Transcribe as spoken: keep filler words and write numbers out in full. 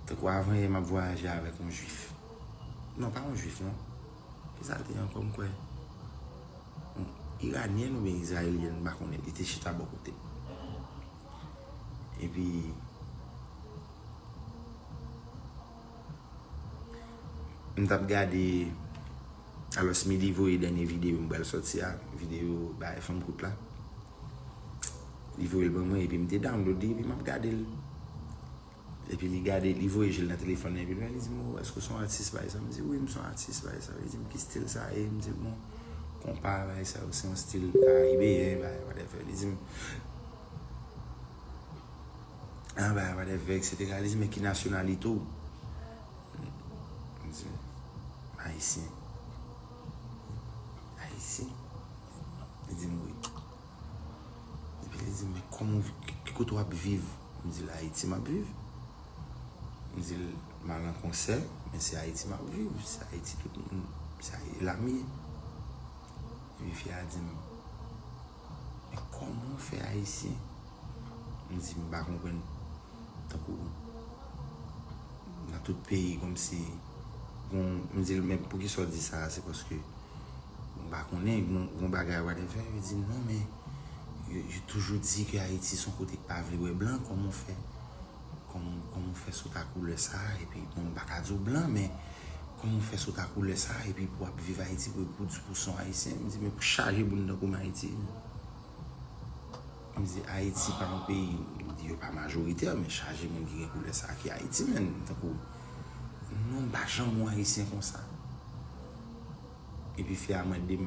Tankou avan yè m ap vwayaje avèk yon jwif. Non, pa yon jwif, non. Kisa l te ankò, m kwè? Yon iranyèn oubyen izrayelyèn, m pa konnen. Li te chita bò kote m. Epi, m t ap gade, alò, Smithy voye dènye videyo m pral sòti a, videyo bagay fanm kout la. Li voye l ban mwen, epi m te download li, epi m ap gade l. Epi li gade, li voye je l nan telefòn nan, epi li di m, "O, èske w se yon atis, bagay sa?" M di, "Wi, m se yon atis, bagay sa." Li di m, "Ki stil sa ye?" M di, "Bon, konpa, bagay sa yo, se yon stil karibeyen, bagay, whatever." Li di m, "Ah, bagay, whatever, et cetera." Li di m, "Men ki nasyonalite w?" M di, "Ayisyen." "Ayisyen?" Li di m, "Wi." Epi li di m, "Men kòman w, ki, ki kote w ap viv?" M di l, "Ayiti m ap viv." M di l, "M al nan konsè, men se Ayiti m ap viv, se Ayiti tout moun, se Ay-, la m ye." Epi fi a di m, "Men kòman w fè ayisyen?" M di, "M pa konprann." Tankou nan tout peyi, kòmsi, gon, m di l, "Men poukisa w di sa a?" Se paske m pa konnen, gon, gon bagay, whatever. Yo di, "Non, men yo, yo toujou di ke Ayiti se yon kote ki pa vle wè blan, kòman w fè? Kòman, kòman w fè sot a koulè sa a?" Epi, bon, m pa ka di w blan, men kòman w fè sot a koulè sa a, epi pou w ap viv Ayiti, pou, pou di pou w se yon ayisyen? M di, "Men pou chaje moun tankou m Ayiti." M di, "Ayiti pa yon peyi," m di, "yo pa majoritè, men chaje moun ki gen koulè sa a ki Ayiti, menn." Tankou, "Non, m pa janm wè ayisyen konsa." Epi fi a mande m,